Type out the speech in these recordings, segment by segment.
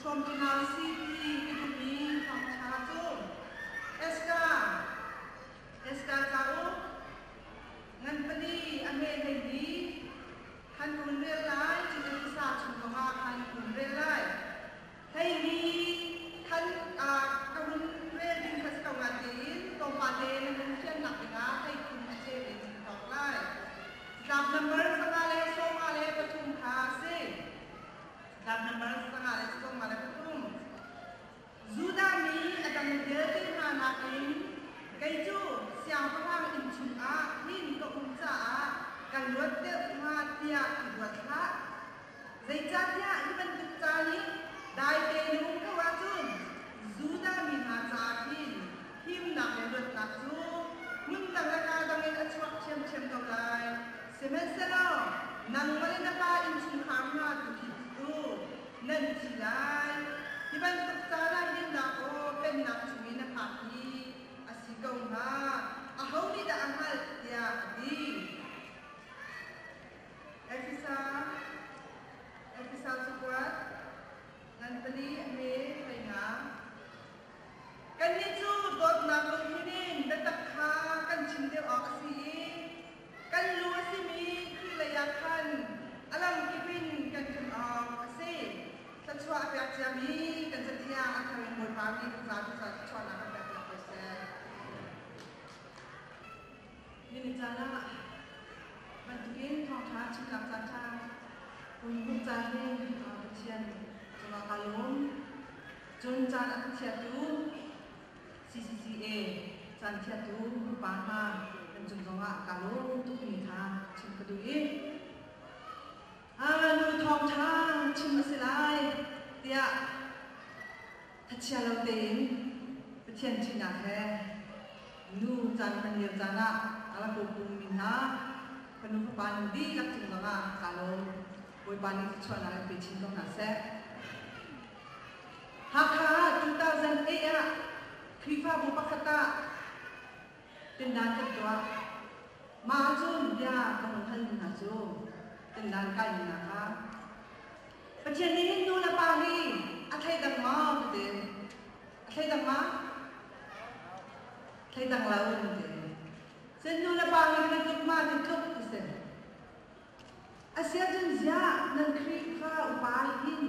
Hrawm ṭi hna usih ti ka duhmi thawngṭha cu Esther, Esther cauk ngan pali a hme 14 khan ka hun rel lai, cun Efesa chung zongah khan ka hun rel lai. 14 khan ka hun rel ding kha si ko nga tiin tlawmpal te nan hun fiannak dingah 13 a cheu in ka thawk lai. Catlap nambar 153 kha a si. Catlap nambar 153. Judah mi a dang vialte hna nakin kei cu siangpahrang inn chungah hin ka um caah ka luat deuh hnga tiah i ruat hlah. Zeicahtiah hi bantuk ca nih dai tein na um ko ahcun Judah mi hna caah hin himnak le luatnak cu hmun dang le kaa dang in a chuak ṭhiamṭhiam ko lai. Sihmanhsehlaw nangmah le na pa innchungkhar hna tu hi cu nan thi lai. Hi bantuk caan ah hin dahkaw pennak chung i na phak hi a si ko hnga? Aho nih dah a hngalh? tiah a ti. Efesa Efesa cakuat ngan pali a hme 15. Kannih cu dawtnak lungthin in biatak kha kan chim deuh awk a si i kan lu a simi Khrih leiah khan a lamkip in kan ṭhan awk a si. Thluachuah a pek ciami kan Cathiang a thar in Bawipa nih kan zapi caah thluachuahnak kan pek piak ko seh. Nihin caan ah bantukin thawngṭha chimnak caanṭha hun hmuh caan hi Pathian cungah kaa lawm. Cun caan a ka thiatu CCCA caan thiatu upa hna nan cung zongah kaa lawm tukmi kha chim ka duh i nu thawngṭha chim a si lai tiah Thachia lo tein Pathian ṭihnak he nu caan hman lio caan ah a rak pummi hna fanu fapa nu dihlak cung zongah kaa lawm. Bawipa nih thluachuahnak in pe chin ko hna seh. Hakha ah 2008 ah Khrihfabu pakhat ah tindan kan tuah. Mah ahcun bia ka hung halmi hna cu tindan kaimi hna kha Pathian nih hin nu le pa hi a thleidang maw ka ti. A thleidang ma? Thleidang lo an ti. Cun nu le pa hi kan i tluk ma ti tluk ti si. Asiahcun ziah nan Khrihfa upa hin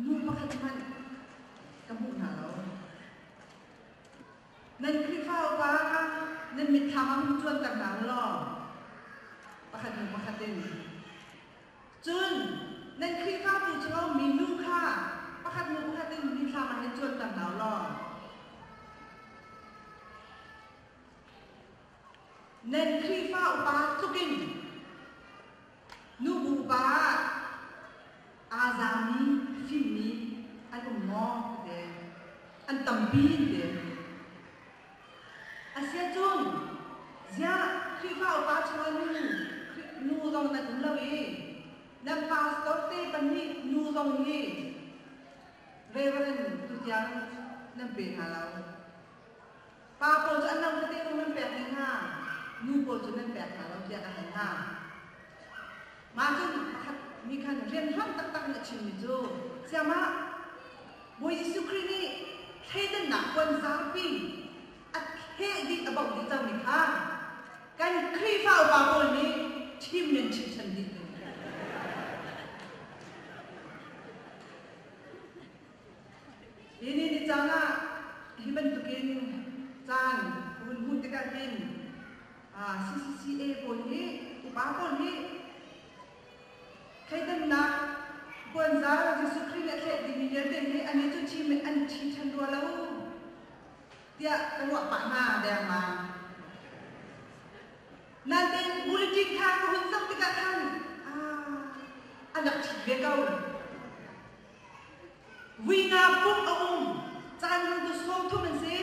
nu pakhat hmanh ka hmuh hna lo. Nan Khrihfa upa nan mitthlam ah hung cuanter hna u law pakhat hnu pakhat in Cun nan Khrihfabu chung a ummi nu kha pakhat hnu pakhat in mithlam ah hin cuanter hna u law nan Khrihfa upa tlukin nubu upa ah aa zami fimmi an um maw ti an tampi ti. Asiahcun ziah Khrihfa upa chungah nu nu zong nan um lo i nan pastor te pahnih nu zong hi Reverend tutiang nan pe hna lo. Pa pawl cu an lam tete zong nan pek dih hna, nu pawl cu nan pek hna lo tiah ka hal hna. Mah cun pakhat mi khan rianhrang taktak in a chimmi cu siamah Bawi Jesuh Khrih nih thleidannak puanzarpi a thleh dih a bauh dih cangmi kha kan Khrihfa upa pawl nih ṭhim nan chim ṭhan dih. Hi ni ni caan ah hi bantukin caan hun hmuh tikah hin CCCA pawl hi upa pawl hi thleidannak puanzar Jesuh Khrih nih a thleh dingmi vialte hi an i cu chim an ṭhi ṭhan rua lo tiah ka ruah pah hna dengmang. Nain bulletin kha ka hun zoh tikah khan an rak ṭhit ve ko. Vui nga pumh a um caan hmang tu 30 an si.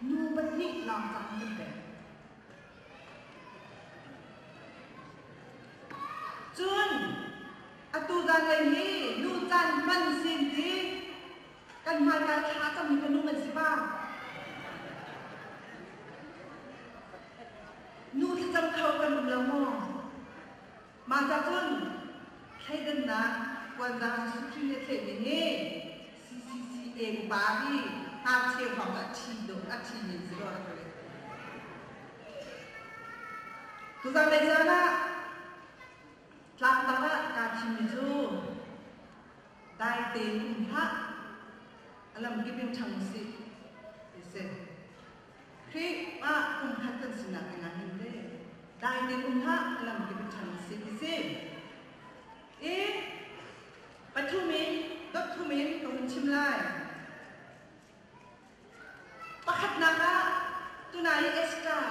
Nu pahnih lawng caan kan pek. Cun atu zanlei hi nu caan hman sin ti kan hmaikal thla cam hi nu kan si ba. Nu thlacam kho kan um lo maw? Mah ca cun thleidannak Puanzar Jesuh Khrih nih a thlehmi hi CCCA upa hi ngakchia hrawng ah ṭhi dawh a ṭhi mi si dawh a si. Tuzan lei caan ah tlangtang ah kaa thimmi cu dai tein um hlah, a lamkip in ṭhang usih ti si. Khrih ah pumkhat kan sinak ding ah hin teh dai tein um hlah, a lamkip in ṭhang usih ti si. I pathum in dot thum in ka hun chim lai. Pakhatnak ah tunai i Esther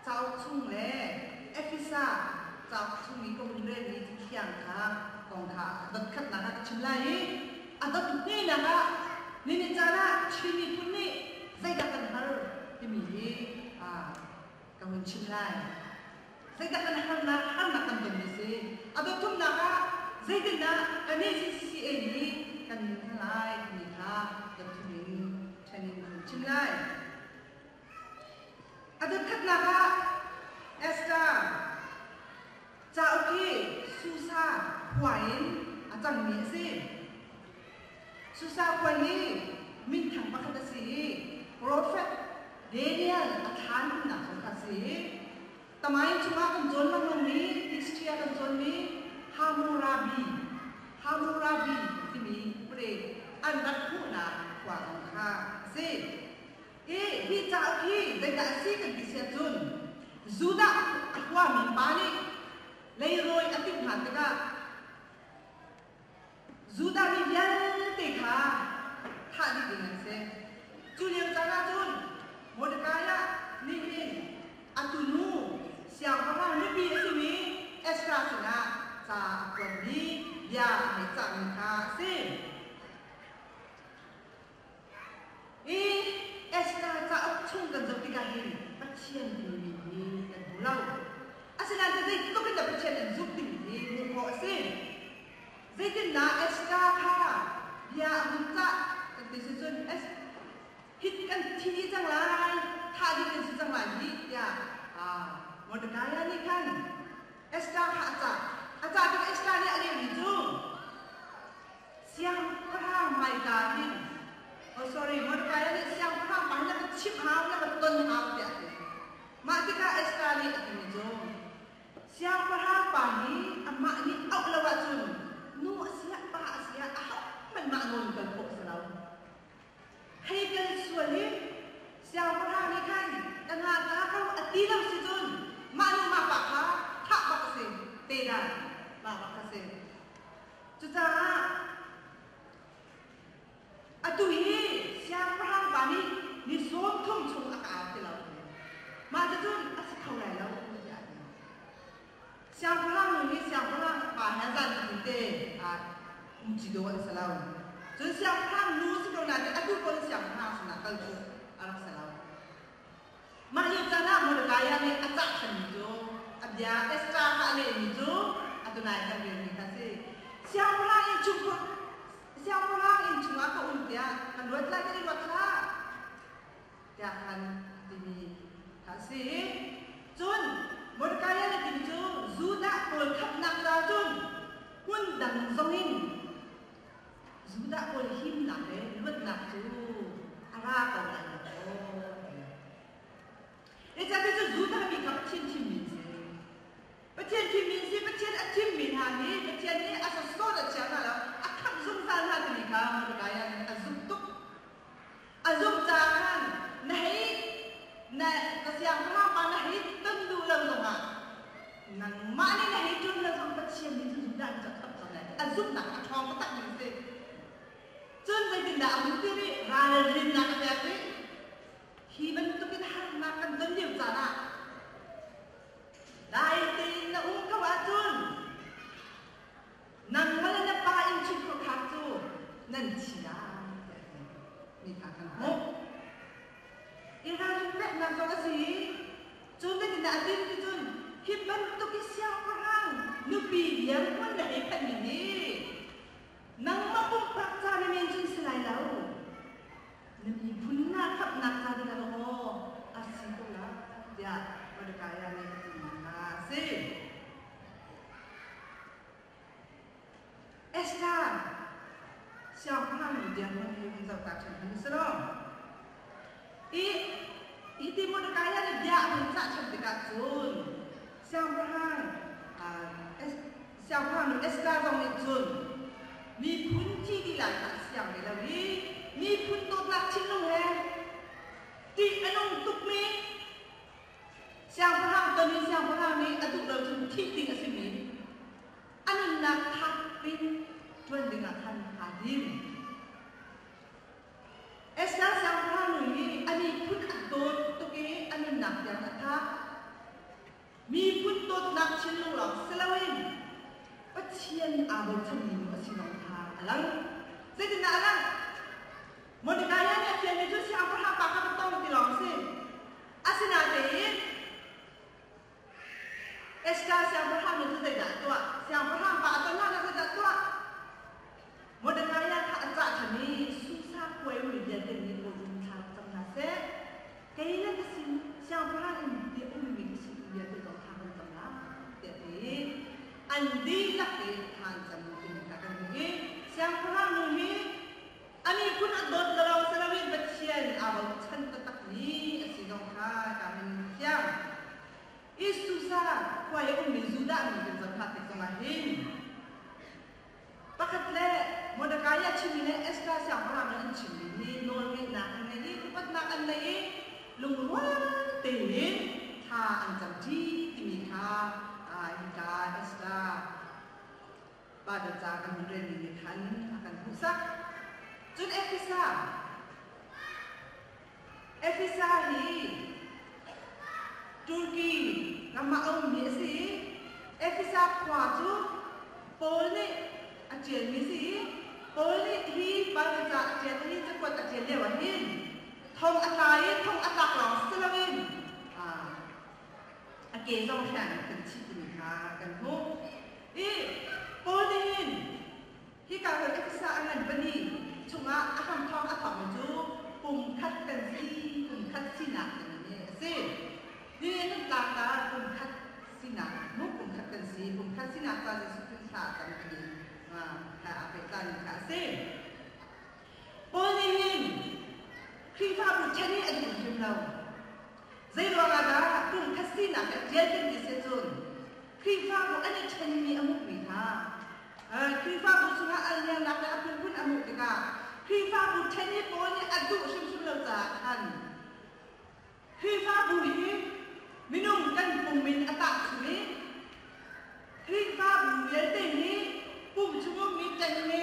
cauk chung le Efesa cauk chung i ka hun relmi Cathiang kha kong kha a dot khatnak ah ka chim lai i a dot hnihnak ah nihin caan ah Chin miphun nih zeidah kan har timi hi ka hun chim lai. Zeidah kan harnak harnak kan tonmi si. A dot thumnak ah zeitindah kannih CCCA nih kan min hna lai timi kha dot thum in ṭhen in ka hun chim lai. A dot khatnak ah Esther cauk hi Susa khua in a cangmi a si. Susa khua hi minthang pakhat a si i profet Daniel a thlaan umnak zong kha a si i Tamain chungah kan cawn lengmangmi history ah kan cawnmi Hammurabi Hammurabi timi pre an rak hmuhnak khua zong kha a si. I hi cauk hi zeidah a si kan ti siah cun Judah a huami pa nih leirawi a timh hna tikah Judah mi vialte kha thah dih ding an si. Cu lio caan ah cun Mordecai nih hin a tunu siangpahrang nupi a simi Ezra sinah ca a kuatmi bia a hei cahmi kha a si. Hi Esther cauk chung kan zoh tikah hin Pathian timi min hi kan hmu lo. Asinain zeitluk in dah Pathian an zumh timi hi hmuh khawh a si. Zeitindah Esther kha bia a hun cah kan ti si cun hit kan thi dih cang lai, thah dih kan si cang lai hih tiah Mordecai nih khan Esther kha a cah. A cah tikah Esther nih a lehmi cu Siangpahrang hmaika hin oh sorry Mordecai nih siangpahrang pa hi na ka chimh hau na ka ton hau tiah a ti. Mah tikah Esther nih a timi cu siangpahrang pa hi amah nih auh lo ahcun nu a si ah pa a si ah ahohmanh mah nawl kal khawh a si lo. Hei kal sual hi siangpahrang nih khan ka nga ta ko a ti lo si cun mah nu mah pa kha thah bak a si te dah mah bak a si. Cucaah atu hi siangpahrang pa nih ni 30 chung a ka au ti lo. Mah cucun a si kho lai lo tiah a ti. Siangpahrang nu hi siangpahrang pa he zan te um ci dawh an si lo. Cun siangpahrang nu si ko nain atu pawl siangpahrang sinah kal cu a rak si lo. Mah lio caan ah Mordecai nih a cah ṭhanmi cu a bia Esther kha a lehmi cu atu nai kan relmi kha a si. Siangpahrang inn chung siangpahrang inn chungah ka um tiah kan ruat lai kan i ruat hlah tiah khan a timi kha a si. Cun Mordecai nih a timi cu Judah pawl khamhnak ca cun hmun dang zongin Judah pawl himnak le luatnak cu a ra ko lai lo maw? Zeicahtiah cu Judah mi kha Pathian thimmi an si. Pathian thimmi an si. Pathian a thimmi hna hi Pathian nih a sawsawt a chia hna lo, a khamh zungzal hna timi kha Mordecai nih a zumh tuk. A zumh caah khan na hei na ka siangpahrang pa na hei ton duh lo zongah nangmah nih na hei ṭun lo zong Pathian nih cun Judah cu a khamh cang lai. A zumhnak a ṭhawng taktak mi a si. Cun zeitindah a hun ti rih? Ralrinnak a pek rih. Hi bantukin harnak kan ton lio caan ah dai tein na um ko ahcun nangmah le na pa innchungkhar kha cu nan thi lai tiah a ti. Mi kha kan hmuh. I ralrin peknak zong a si i cun zeitindah a tim ti cun hi bantuk i siangpahrang nupi dirhmun na hei phanhmi hi nangmah pumpak ca na men cun si lai lo. Na miphun na khamhnak ca ding ah maw a si ko lai tiah Mordecai nih a timi kha a si. Siangpahrang nu dirhmun hi hun zoh ta ṭhan hmanh usih law. I hiti Mordecai nih bia a hun cah ṭhan tikah cun siangpahrang siangpahrang nu Esther zong nih cun miphun thi dih lai kha a siang ve lo i miphun dawtnak thinlung he ṭih a nung tukmi siangpahrang ton i siangpahrang nih a duh lo cun thih ding a simi a nunnak thap in ṭuan dingah khan aa tim. Esther siangpahrang nu hi a miphun a dawt tuk i a nunnak tiang a thah. Miphun dawtnak thinlung lawng si loin Pathian aa bochanmi nu a si zong kha a lang. Zeitindah a lang? Mordecai nih a fialmi cu siangpahrang pa kha ka tong ti lawng a si. Asinain Esther siangpahrang nu cu zeidah a tuah? Siangpahrang pa a ton hlanah zeidah a tuah? Mordecai kha a cah ṭhan i Susa khuai mi vialte nih rawlum thla rak cam hna seh. Kei le ka sin siangpahrang inn ti a ummi ka sin vialte zong thla kan cam lai tiah a ti. An dihlak in thla an cam timi kha kan hmuh i siangpahrang nu hi a miphun a dawt lo si loin Pathian aa bochan taktakmi a si zong kha ka min fiang. I Susa khua i a ummi Judah mi kan zoh hna tik zongah hin pakhat le Mordecai a chimmi le Esther siangpahrang nih an chimmi hi nawlngeihnak an ngei i upatnak an nei i lungrual tein thla an camṭi timi kha hika Esther Baibal ca kan hun relmi nih khan a kan hmuhsak. Cun Efesa Efesa hi Turkey ram ah a ummi a si i Efesa khua cu Paul nih a ṭialmi a si i Paul nih hi Baibal ca a ṭial hi cakuat a ṭial lio ah hin thong a tla i thong a tlak lawng si loin a ke zong hrang kan chih timi kha kan hmuh. I Paul nih hin hika hoi Efesa a ngan pali chungah a hramthawk a thawkmi cu pumkhat kan si, pumkhat sinak timi hi a si. Hi nan tlangtar pumkhat sinak mu pumkhat kan si, pumkhat sinak ca Jesuh Khrih thla a cam timi kha aa pehtlai kha a si. Paul nih hin Khrihfabu ṭhen hi a duh hrim lo. Zeiruang ah dah pumkhat sinak he ṭial kan ti si cun Khrihfabu an i ṭhenmi a hmuhmi kha Khrihfabu chungah alnialnak le a phunphun a hmuh tikah Khrihfabu ṭhen hi Paul nih a duh hrimhrim lo caah khan Khrihfabu hi minung kan pum in a tahchun i Khrihfabu vialte hi pum chung ummi ṭengnge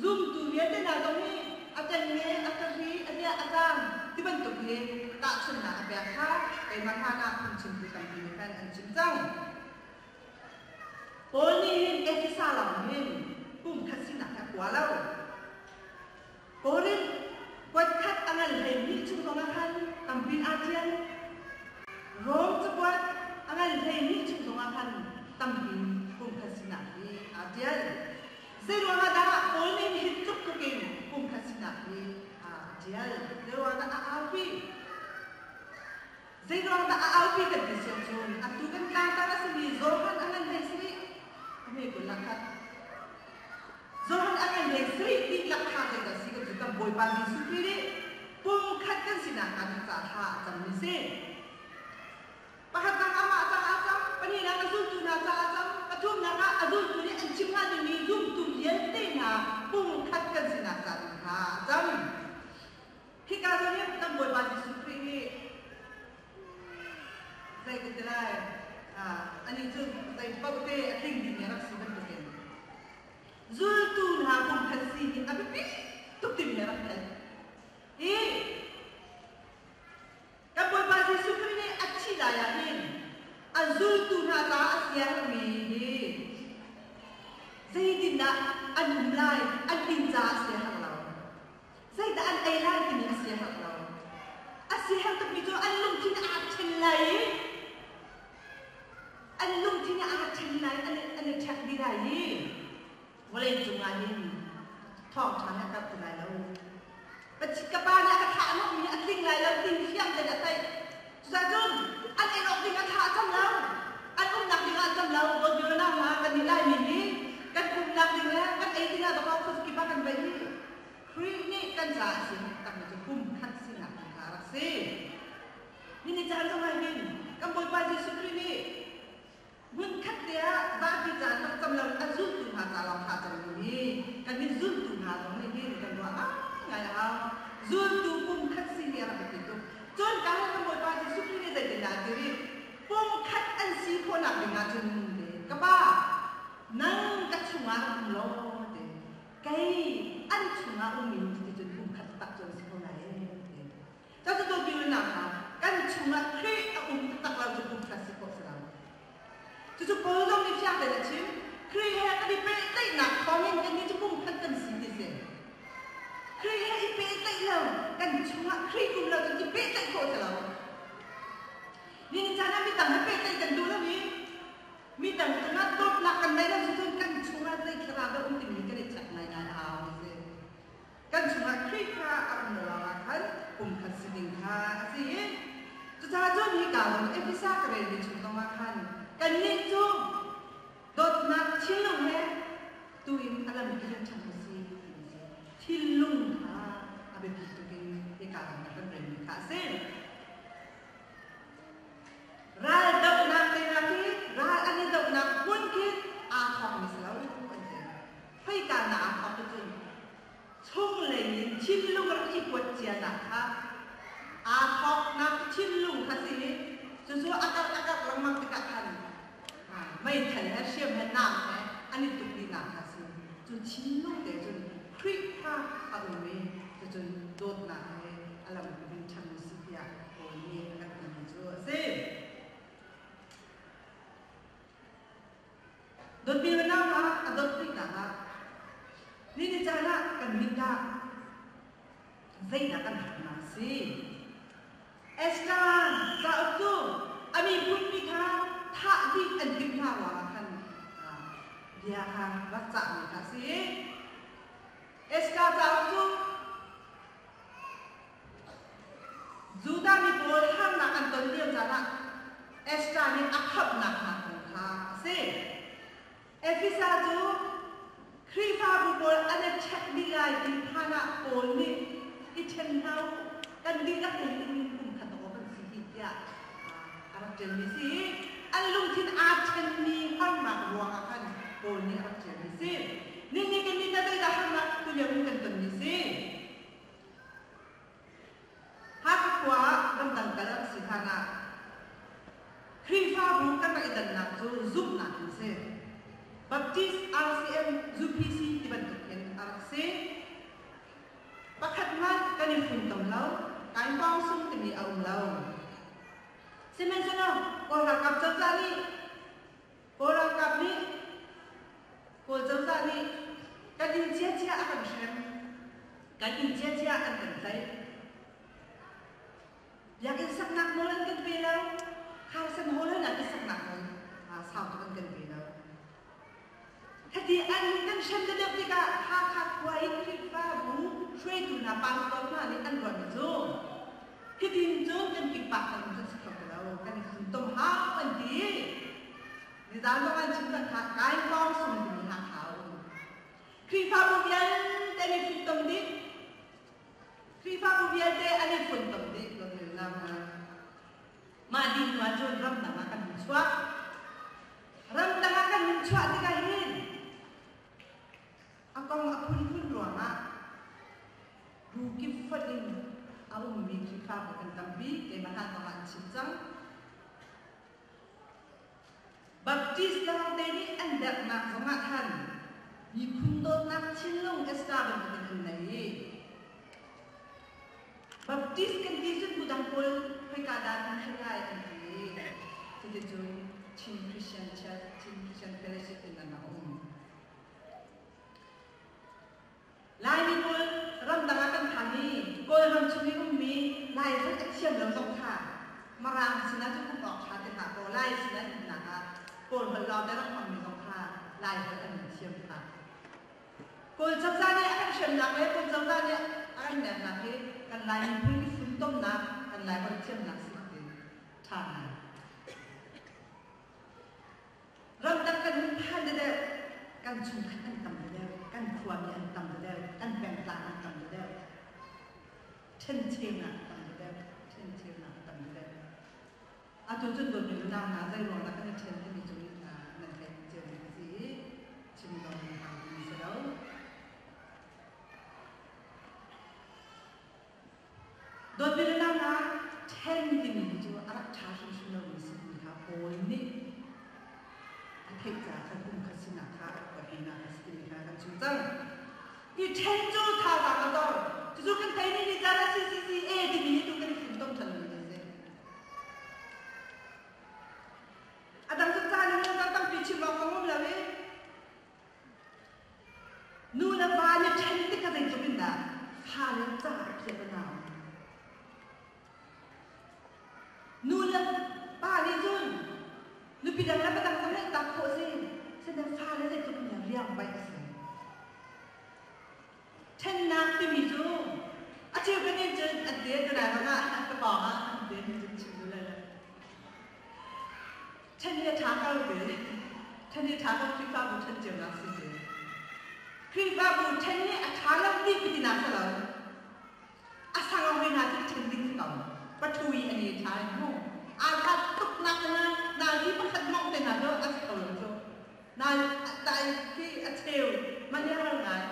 zumtu vialte hna zong hi a ṭengnge, a thahri, a hliah, a tlang ti bantuk hi tahchunhnak a pek kha keimah hlan ah phungchimtu tampi nih khan an chim cang. Paul nih hin Efesa lam hin pumkhat sinak hi a kua lo. Korinth kuatkhat a ngan 12 chung zongah khan tampi aa ṭial. Rom cakuat a ngan 12 chung zongah khan tampi pumkhat sinak hi aa ṭial. Zeiruangah dah Paul nih hi tluk tluk in pumkhat sinak hi aa ṭial? Zeiruangah dah a aupi? Zeiruang dah a aupi kan ti sian cun atu kan tlangtar a simi Johan a ngan hlei sarih a hme kul lakhat. Johan a ngan hlei sarih dihlak kha zeidah si kan cu kan Bawipa Jesuh Khrih nih pumkhat kan sinak hnga ding caah thla a cammi si. Pakhatnak amah caah a cam, pahnihnak a zultu hna caah a cam, pathumnak ah a zultu nih an chim hnga dingmi zumtu vialte hna pumkhat kan sinak ca ding kha a cam. Hika zawn hi kan Bawipa Jesuh Khrih hi zei kan ti lai anih cu zei paoh te a tling dingmi a rak si bantukin zultu hna pumkhat si hi a biapi tuk timi a rak theih. Hi kan Bawipa Jesuh Khrih nih a thih lai ah hin a zultu hna caah a siangmi hi zeitindah an um lai an inn caah a siaherh lo. Zeidah an ei lai timi a siaherh lo. A siaherh tukmi cu an lungthin aa ṭhen lai i an lungthin aa ṭhen lai, an i ṭhek dih lai i vawlei cungah hin thawngṭha hi a karh ti lai lo. Ka pa nih a ka thlah hnawhmi a tling lai lo ti fiang tein a theih. Cucaah an ei awk ding a thlah a cam lo. An umnak ding ah a cam lo. Dawt na hna kan nih Laimi hi kan umnak ding le kan ei ding ah dawkaw khuazakip ah kan vei hi. Khrih nih kan caah a sin takmi cu pum khat sinak tu kha a rak si. Nihin caan zong ah hin kan Bawipa Jesuh Khrih nih hmunkhat te ah zapi caan rak cam lo a zultu hna ca lawng kha a cammi hi kannih zultu hna zong nih hin kan ruah ngaingai a hau. Zultu pum khat si hi a rak biapi tuk. Cun ka hal kan Bawipa Jesuh Khrih nih zeitindah a ti rih? Pum khat an si khawhnak ding ah cun ka Pa, nang ka chungah rak um law ti. Kei an chungah um in cuticun pum khat tak cu an si ko lai ti. Cucu dawtnak kha kan chungah Khrih a um taktak lo cu pum khat si khawh si lo. Cucu Paul zong nih fiang tein a chim. Khrih he kan i pehtlaihnak thawngin kannih cu pum khat kan si ti si. Khrih he i pehtlaih lo, kan chungah Khrih um lo cun i pehtlaih khawh si lo. Nihin caan ah midang he pehtlaih kan duh lo i midang cungah dawtnak kan neih lo si cun kan chungah zei thlarau dah um timi kan i check ngaingai a hau ti si. Kan chungah Khrih kha a um lo ah khan pumkhat si ding kha a si i cucaah cun hika zong Efesa ka relmi chung zongah khan kannih cu dawtnak thinlung he tu in a lam kian ṭhan u si timi si. Thinlung kha a biapi tuk in hika zong kan relmi kha a si. Ral dohnak te hna khi ral an i dohnak hmun khi aa thawkmi si lo an ti. Khoika na aa thawk cun chunglei in thinlung rak i kuat cianak kha aa thawknak thinlung kha si i cucu a karh a karh lengmang tikah khan meithal he hriam he nam he an i tuk dihnak kha si. Cu thinlung te cun Khrih kha a um i cucun dawtnak he a lam in ṭhan u si tiah Paul nih a kan timi cu a si. Dawtmi unau hna, a dawt rihnak ah ni ni caan ah kan mit ah zeidah kan harnak a si? Esther cauk cu a miphunpi kha thah dih an timh hna ruangah khan bia kha rak cahmi kha a si. Esther cauk cu Judah mi pawl harnak an ton lio caan ah Esther nih a khamhnak hna kong kha a si. Efesa cu Khrihfabu pawl an i ṭhek dih lai ti phan ah Paul nih i ṭhen hna u, kan dihlak in kum khat awk kan si hi tiah a rak ṭialmi si. An lungthin aa ṭhenmi harnak ruangah khan Paul nih a rak ṭialmi si. Nihin kan nih tah zeidah harnak tulio in kan tonmi si? Hakha khua ah ramdang kal an si hlan ah Khrihfabu kan rak i dannak cu zumhnak in si. Baptist, RCM, UPC ti bantuk hin a rak si. Pakhat hmanh kan i funtom lo, kainpawng sung timi a um lo. Sihmanhsehlaw Kawl ralkap cozah nih Kawl ralkap nih Kawl cozah nih kan inn ciacia a kan hrem, kan inn ciacia an kan tlaih. Biakinn saknak nawl an kan pe lo, Kharsan Hall an i saknak nawl sau tuk an kan pe lo. Hiti an kan hrem deuh tikah Hakha khua i Khrihfabu hruaitu hna pastor hna nih an ruahmi cu hitin cun kan pikpak kan um kan si kho ti lo, kan i funtom hau an ti. Nizan zong an chim cang kha kaingkawng sung timi Hakha a um. Khrihfabu vialte an i funtom dih. Khrihfabu vialte an i funtom dih lawmleunak hna. Mah dih hnu ah cun ramdang ah kan hun chuak. Ramdang ah kan hun chuah tikah hin a kong a phunphun ruangah bu kip fonh in a ummi Khrihfabu kan tampi. Keimah hlan zongah an chim cang. Baptist lawngte nih an derhnak zongah khan miphun dawtnak thinlung Esther bantukin an nei i Baptist kan ti cun budang pawl khoika dah kan theih lai an ti i cuticun Chin Christian Church, Chin Christian Fellowship in an rak um. Laimi pawl ramdang ah kan phan i Kawlram chung i ummi Laiholh a thiam lo zong kha Mirang sinah cun um awk ṭha ti hlah kaw Lai sinah umnak ah Kawl holh lawngte rak hmangmi zong kha Laiholh an thiam hna. Kawl cozah nih a kan hremnak le Kawl cozah nih a kan neknak hi kan Lai miphun i funtomnak, kan Laiholh thiamnak si ti ṭha ngai. Ramdang kan hun phan deuh, kan chungkhat an tam deuh, kan khuami an tam deuh, kan pengtlang an tam deuh. Ṭhencheunak a tam deuh. Ṭhencheunak a tam deuh. Atu cun dawtmi nunau hna zei ruang dah kan i ṭhen timi cu nan theih cio ding a si i chim zong hau ding si lo. Dawtmi nunau hna, ṭhen timi hi cu a rak ṭha hrimhrim lomi si ti kha Paul nih a theih caah khan kum khat sinak kha a rak tuah hinak a si timi kha kan chim cang. I ṭhen cu thazaang a dor. Cucu kan theimi nih caan ah CCCA timi hi tu kan i funtom ṭhan mi a si. A dang cu caan in kan tampi chim awk a um lo i nu le pa nih ṭhen tik kha zeitluk in dah fale caah a phiat a nau. Nu le pa nih cun nupi dang le padang zong nih tak khawh si. Sinain fale zeitluk in dah riangvaih a si. Ṭhennak timi cu a cheu kan in cun an te tunai bang ah ka pawng ah an te ni cun chim duh lai lo. Ṭhen hi a ṭha ko te. Ṭhen hi a ṭha ko Khrihfabu ṭhen cionak si te. Khrihfabu ṭhen hi a ṭha lo ti ka tinak si lo. A sang hoi hna cu ṭhen ding si ko. Pathui an i ṭha in mu. Aa hlat tuk nak na na hi pakhat mong te hna cu a si ko lo cu. Na dai khi a cheu mani har ngai.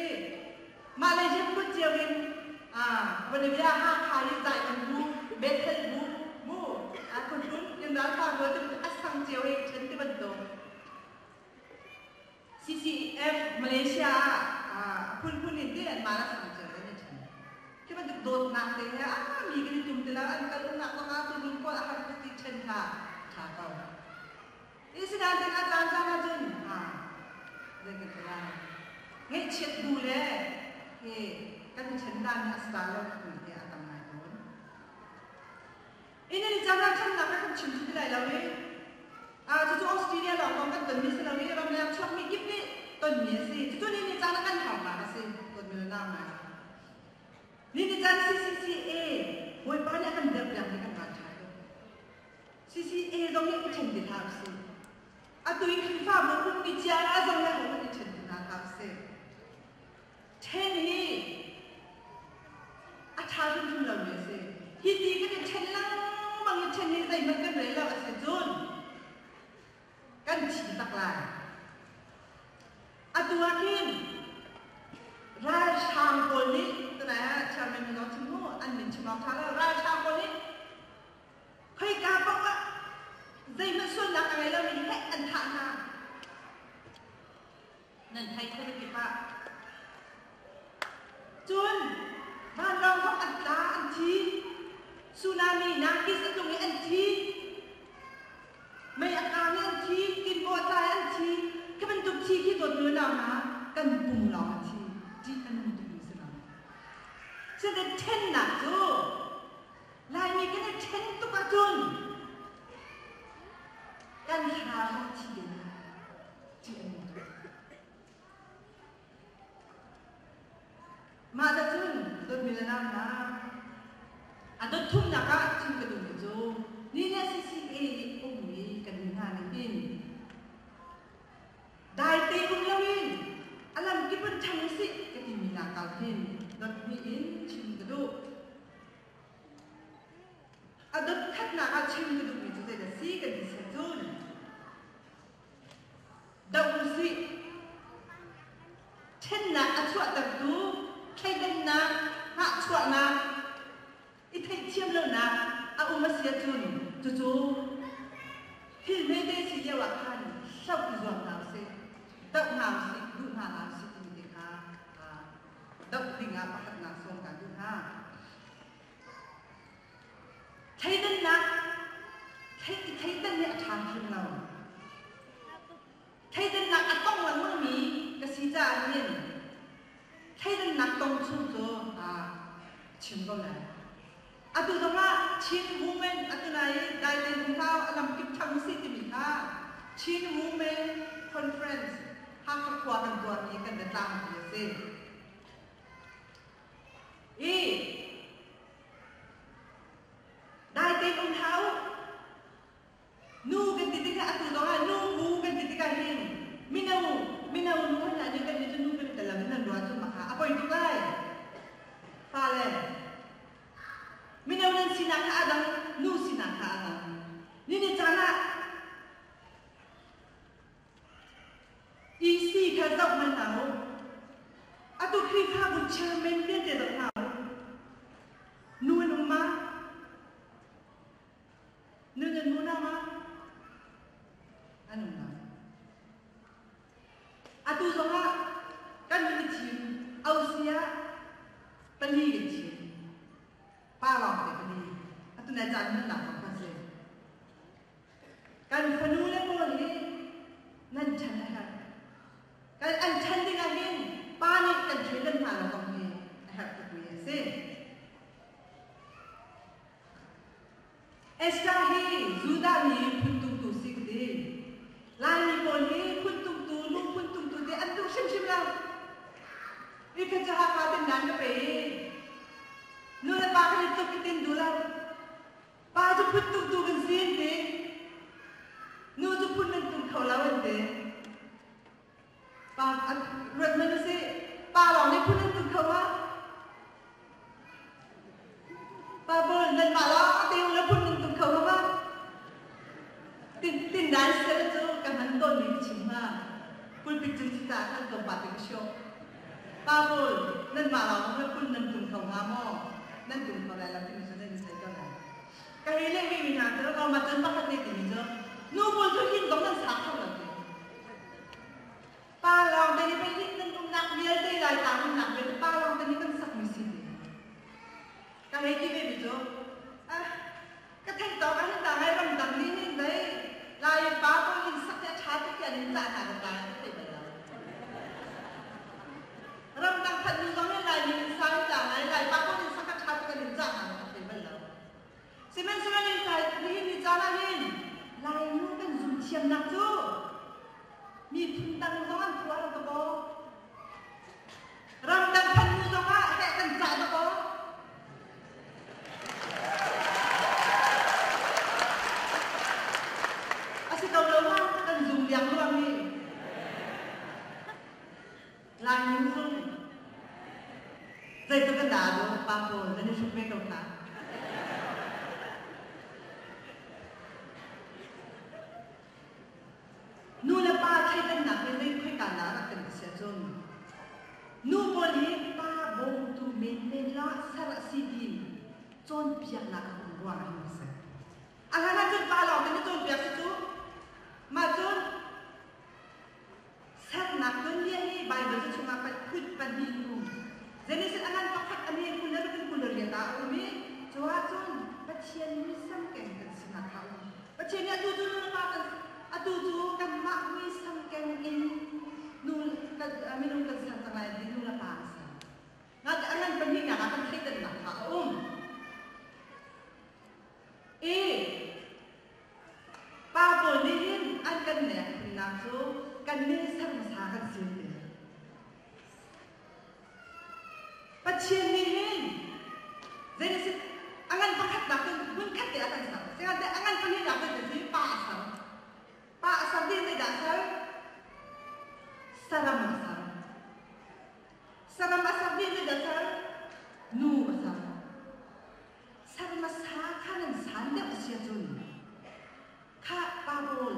I mah le jim kut cio in Bolivia ha kha i zai kan bu Bethel bu mu a khuhlun in ralfa rual ti a sang cio i ṭhen ti bantuk. CCF Malaysia ah a phunphun in ti an mah la sang cio in a ṭhen. Khi bantuk dawtnak te he a mi kan i tum ti lo an kal umnak zong ah cu lung pawl a har ti ṭhen kha ṭha ko. Israel ding a caan caan ahcun zei kan ti lai ngaihchiat bu le hi kan i ṭhen dan hi a star lo mi hi a tam ngai tawn. Inn in caan ah ṭhennak ka kan chim ti lai lo i cucu Australia lawng kong kan tonmi si lo i ramleng chuakmi kip nih tonmi a si. Cucu ni ni caan ah kan harnak a si tonmi le nau ngai. Ni ni caan CCCA Bawipa nih a kan derpiak hi kan ral ṭha tuk. CCA zong nih i ṭhen ti hlah usih. Atu i Khrihfabu ummi cia ah zong le ho kan i ṭhen ti hna hlah usih. Ṭhen hi a ṭha hrimhrim lomi a si. Hi ti kan i ṭhen lengmang i ṭhen hi zeihmanh kan rel lo a si cun kan thi tak lai. Atu ah khin ralhrang pawl nih tunai ah chairman min chim mu an min chim awk ṭha lo ralhrang pawl nih Khoika paoh ah zeihmanh sualnak a ngei lomi heh an thah hna. Nan thei khuazakip ah. Cun vanlawng zong an tla an thi. Tsunami Nargis a tlung i an thi. Mei a kang i an thi. Tinbaw a tla i an thi. Khi bantuk thi khi dawt nu nau hna kan pum lawng a thi. Ṭih a nung tukmi si lo. Cutin ṭhennak cu Laimi kan i ṭhen tuk ahcun kan hla zong thi ding ṭih a nung tuk. Mah da cun dawtmi le nau hna, a dot thumnak ah chim ka duhmi cu ni le CCA i ummi kan mi hna nih hin Daite um loin a lamkip in ṭhang usih ka timi nak ah hin dot hnih in chim ka duh. A dot khatnak ah chim ka duhmi cu zeidah si kan ti siah cun doh usih. Ṭhennak a chuahtertu thleidannak, hnahchuahnak, i theihthiam lonak a um a si ahcun cucu thil hmete si lio ah khan hloh i zuam hna usih, doh hna usih, duh hna hlah usih timi te kha doh ding ah pakhatnak sawm kaan duh hna. Thleidannak theidan hi a ṭha hrim lo. Thleidannak a tong lengmangmi ka si caah hin thleidannak tong chung cu chim ko lai. Atu zongah Chin Women atu nai i Daite Lungtlau a lamkip ṭhang usih timi kha Chin Women Conference Hakha khua kan tuahmi kan biatlangpi a si. I Daite um hlah u. Nu kan ti tikah atu zongah nu bu kan ti tikah hin mino mino nu hna nih kan nih cu nu kan i tel lo in nan ruah cu maka a poi tuk lai. Fale. An um lo. Atu zongah kan hun i thim ausi ah pali kan thim. Pa lawng te pali. Atu nai caan hun nak kong kha si. Kan fanu le pawl hi nan ṭhan a herh. Kan an ṭhan ding ah hin pa nih kan thleidan hna lo kong hi a herh tukmi a si. Esther hi Judah mi phuntungtu si ka ti. Laimi pawl hi phuntungtu, nu phuntungtu ti an duh hrimhrim lo. I kha cu Hakha tin nan ka pe i nu le pa kan i tluk i tin duh lo. Pa cu phuntungtu kan si an ti. Nu cu phun nan tung kho lo an ti. Pa ruat hmanh usih. Pa lawng nih phun an tung kho ma? Pa pawl nanmah lawng te u phun nan tung kho ma? Tin tin dan sel cu ka hman tawn mi ka chim hnga. Pulpit cung ci ta kan tlawmpa te ka show. Pa pawl nanmah lawng le phun nan tung kho hnga maw? Nan tung kho lai lo timi cu nan i thei ko lai. Ka hei leh mi hna cu oh ma cun pakhat nih timi cu nu pawl cu hin dong nan sak kho lo ti. Pa lawng te nih pei hin nan umnak vialte Laitlang umnak vialte pa lawng te nih kan sakmi si ti. Ka hei ti ve mi cu ah ka theih tawk ah hin ta ngai ramdang nih hin dei Lai pa pawl in sak hi a ṭha tuk ti an in cah hna ka ta ka thei bal lo. Ramdang khat nu zong hin Laimi in sa hi ta ngai Lai pa pawl in sak a ṭha tuk an in cah hna ka thei bal lo. Sihmanhsehlaw nihin ni caan ah hin Lainu kan zumthiamnak cu miphun dang zong an phuah lo dakaw. Ramdang phan nu zong ah heh kan cah dakaw. A si ko lo ma kan zum liangluang hi. Lainu zung zeitluk kan dah do pa pawl nan i hruk ve ko hna. Nu le pa thleidannak hi zei khoika dah rak kan ti cun nu pawl hi pa bawmtu menmen la ser a si tiin cawnpiaknak a um ruang ah hin a si. A hlan ah cun pa lawng te nih cawnpiak si cu. Mah cun Sernak tuanbia hi Baibal ca chungah phun pahnih an um. Genesis a ngan pakhat a men 28 ah a um i cu ahcun Pathian muisam keng kan sinak kha a um. Pathian nih atu cu nu le pa kan atu cu kanmah muisam keng in nu kan minung kan ser cang lai ti nu le pa an ser. Ngakchia a ngan pahnihnak ah kan thleidannak kha a um. I Pa pawl nih hin an kan nek phunnak cu kan nih ser hmasa kan si ti. Pathian nih hin zeitin a ngan pakhatnak cun hmunkhat te a kan ser. Sihmanhsehlaw a ngan pahnihnak cun si pa a ser. Pa a ser ti zeidah a ser? Saram a ser. Saram a ser ti zeidah a ser? Nu a ser. Ser hmasa kha nan san deuh a si ahcun khah pa pawl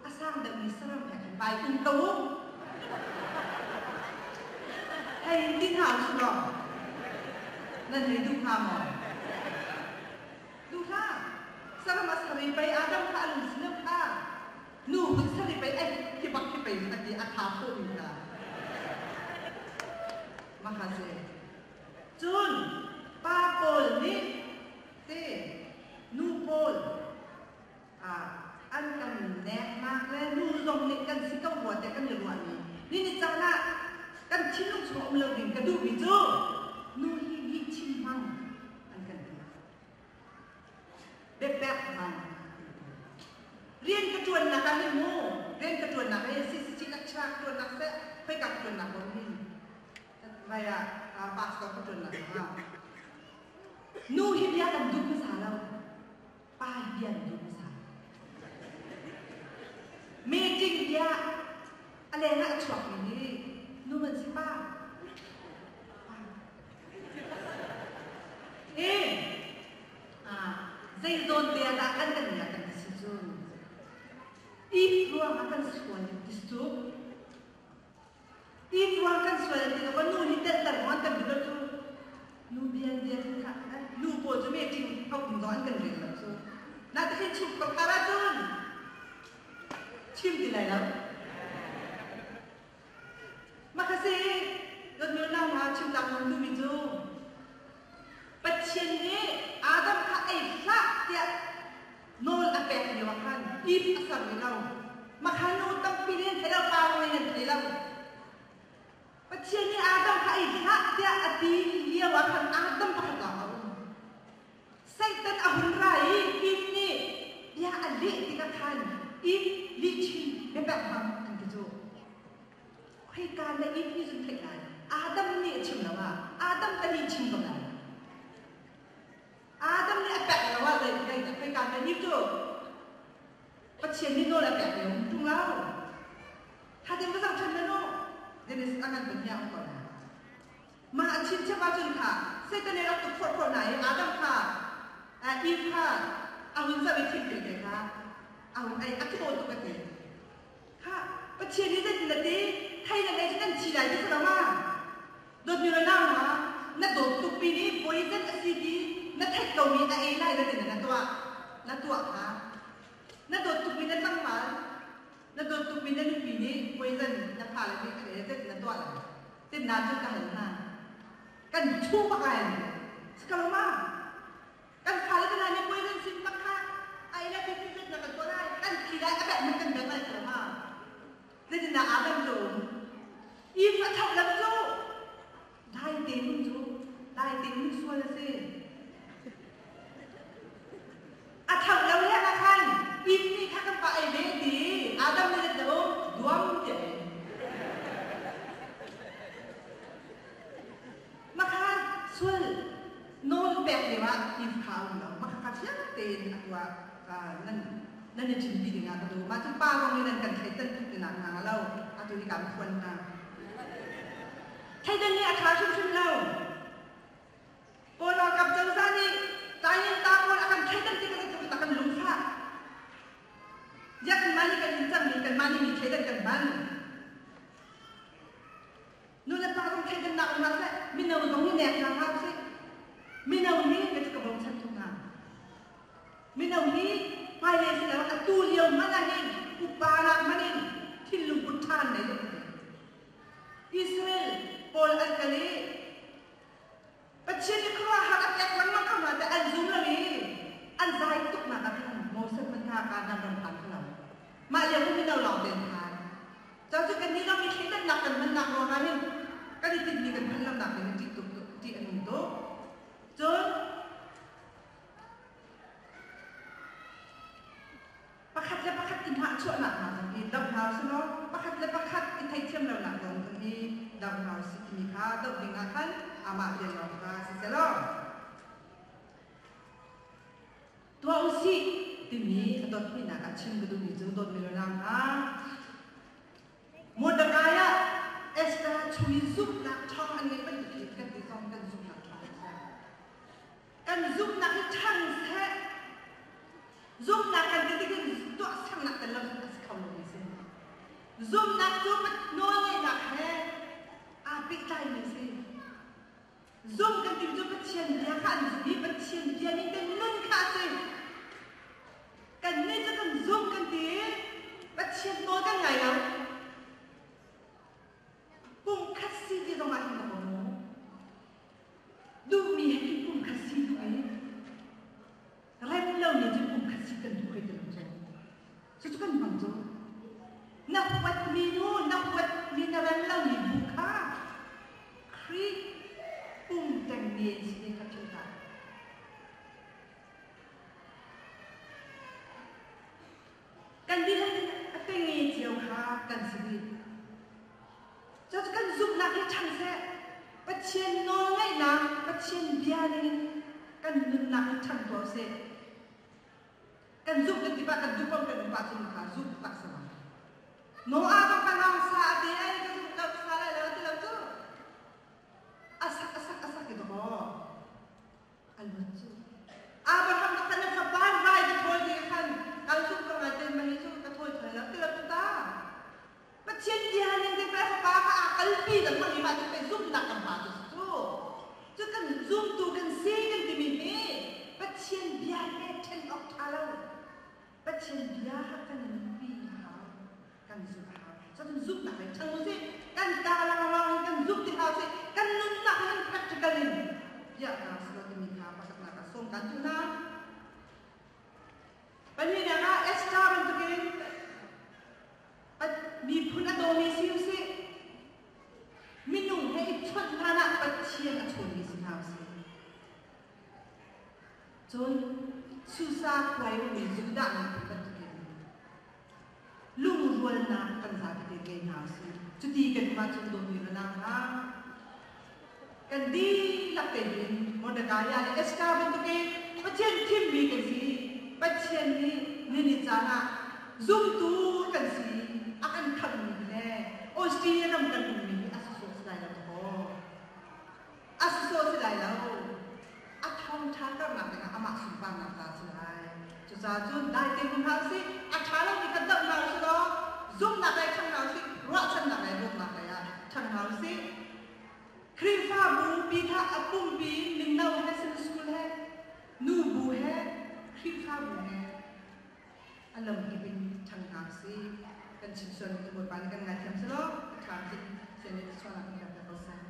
a sang deuhmi saram he khan vai um ko u. Hei ti hna usih law nan hei duh hnga maw? Duh hlah. Saram a ser i pei Adam kha a lung si lo kha. Nu hun ser i pei ai hi bak hi pei a ti a tha khawhmi kha. Mah si. Cun pa pawl nih te nu pawl an kan neknak le nu zong nih kan si ko rua tiah kan i ruahmi ni caan ah kan thinlung chung um lo ding ka duhmi cu nu hi lihchim hmang an kan ti. Biapek hmang. Rian ka ṭuannak ah hin mu rian ka ṭuannak hi CCC lecturer ka ṭuannak seh khoika ka ṭuannak ko hin vai ah pastor ka ṭuannak ah nu hi bia kan duh hmasa lo pa hi bia an duh hmasa meeting bia a leng ah a chuakmi hi nu man si pa e zei zawn te ah dah kan kan nia kan si cun if ruang ah kan sual ti cu Inn ruang kan sual an ti lo nu nih telter ruang kan ti lo cu nu bian bian kha nu pawl cu meeting ho ding zong an kan rel lo cu. Natin chung pakhat ahcun Chim ti lai lo. Makasi dawtmi unau hna chim tak nawn duhmi cu Pathian nih Adam kha ei hlah tiah nawl a pek lio ah khan Eve a ser rih lo. Makha nu tampi nih an thei lo, pa zong nih an thei lo. Pathian nih Adam kha ei hlah tiah a ti lio ah khan Adam pakhat lawng a um. Satan a hun ra i Eve nih bia a leh tikah khan Eve lihchim biapek hmang an ti cu. Khoika na Eve nih cun theih lai. Adam nih a chim lo ah Adam ta nih chim ko lai. Adam nih a pek lo ah zei khoika na Eve cu Pathian nih nawl a pek lio um ṭung lo. Tha tein va zoh ṭhan na nu. Genesis a kan pahnih ah um ko lai. Mah a chimchap ahcun kha Satan nih rak tukforh khawh hna i Adam kha Eve kha a hun zoh i thingthei te kha a hun ei a thaw tuk a ti. Kha Pathian nih zeitin na ti? Thei na ei cu nan thi lai ti si lo ma? Dawtmi le nau hna, na dawt tukmi nih poison a si ti na theih komi a ei lai na ti na tuah. Na tuah kha. Na dawt tukmi na tlangval, na dawt tukmi na nupi nih poison na fale nih an ei zeitin na tuah lai? Tinna cu ka hal hna. Kan thu bak ai. Sakaloma. Kan fale kan nih poison sim bak kha ai la ti ti na kan tuah lai. Kan thi lai a bek mun kan bek lai sakaloma. Zeitindah Adam cu Eve a tho lam cu dai te mun cu dai te mun sual a si. A tho lo le ah khan Eve nih kha kan pa ei ve ti Adam nih le duam ti ei. Makha sual nawl pek lio ah Eve kha a um lo. Makha kha fiang tein a tuah nan nan i ṭhinpi ding ah ka duh. Mah cu pa kong in nan kan thleidan tuk tinak hna lo. Atu hi kaan phuan hna. Thleidan nih a ṭha hrimhrim lo. Kawl ralkap cozah nih Tayin-ta pawl a kan thleidan tik ah zeitluk dah kan lungfah. Ziah kanmah nih kan in cangmi kanmah nih mi thleidan kan hman. Nu le pa zong thleidannak um hlah seh, mino zong hi nek hna hlah usih. Mino hi ka ka bochan tuk hna. Mino hi hmailei si lo atu lio hmanh ah hin upa nak hmanh in thinlung put ṭha an nei deuh ka ti. Israel pawl an kal i Pathian nih khuaruahhar a pek lengmang ko hna tiah an zum lo i an zai tuknak ah khan Moses hmanh kha Kanaan ram phan kho lo. Mah lio cu mino lawng te an phan. Cu kan nih lawng i thleidannak kan hmannak ruangah hin kan i tinhmi kan phanh lonak ding in ṭih tuk ṭih a nung tuk. Cun pakhat le pakhat i hnahchuahnak hna zong hi doh hna usih law pakhat le pakhat i theithiam lonak zong zong hi doh hna usih timi kha doh ding ah khan amah rian lawng kha si selaw tuah usih timi a dot hninak ah chim ka duhmi cu dawtmi le nau hna Mordecai ah Esther chung i zumhnak ṭhawng an ngeih bantuk in kan ti zong kan zumhnak ṭhawng a si. Kan zumhnak hi ṭhang seh. Zumhnak kan ti tik in tuahsernak tel lo a si kho lomi si. Zumhnak cu nawlngeihnak he aa pehtlaimi a si. Zumh kan timi cu Pathian bia kha an zumh i Pathian bia ning te nun kha a si. Kannih cu kan zumh kan ti i Pathian nawl kan ngai lo. Pumkhat si ti zong ah hin ka pom maw? Duhmi he khin pumkhat si duh i rem lomi cu pumkhat si kan duh hoi ti lo cu. Cucu kan hmang cu. Na huatmi nu, na huatmi na rem lomi bu kha Khrih pum ṭengnge si ne kha philh hlah. Kan dihlak in a ṭengnge cio kha kan si dih. Cucu kan zumhnak hi ṭhang seh. Pathian nawlngaihnak, Pathian bia ningin kan nunnak hi ṭhang tuah usih. Kan zumh kan ti pah, kan duh paoh kan um pah cun kha zumh tak si lo. Noah bang ka nang sa a ti ai ka zumh lo sa lai lo ti lo cu. Asak asak asak i dawh. A luat cu. Abraham na khan na fapa rai ka thawi ti khan kal zumh ko ngai ten mahi cu ka thawi thawi lo ti lo cu ta. Pathian bia ning te pe fapa kha a kalpi lengmang i mah cu pei zumhnak kan pa cu cu. Cu kan zumtu kan si kan timi hi Pathian bia he ṭhen awk ṭha lo. Pathian bia kan nunpi a hau. zumhnak he ṭhang usih. Kan kaa lawnglawng in kan zumh ti hlah usih. Kan nunnak hin practical in piah hna selaw timi kha pakhatnak ah sawm kan duh hna. Pahnihnak ah Esther bantukin miphun a dawmi si usih. Minung he i chawnh hlan ah Pathian a chawnmi si hna usih. Cun Susa khua i ummi Judah miphun bantukin lungrualnak kan zapi te ngei hna usih. Cuti kan um ahcun dawtmi ranang hna kan dihlak te hin Mordecai le Esther bantukin Pathian thimmi kan si. Pathian nih nini caan ah zumtu kan si a kan khamhmi le Australia ram kan ummi hi a sawsawh si lai lo kaw. A sawsawh si lai lo. A thawngṭha karnak dingah amah sunparnak ca si lai. Cucaah cun dai tein um hlah usih, a ṭha lomi kha doh hna usih law zumhnak lei ṭhang hna usih, ruahchannak lei dawtnak lei ah ṭhang hna usih. Khrihfabu pi kha a pumpi in mino he Sunday school he nubu he Khrihfabu he a lamkip in ṭhang hna usih. Kan chim sual mi cu Bawipa nih kan ngaithiam selaw a ṭha chin sian in sualnak kan kan ko seh.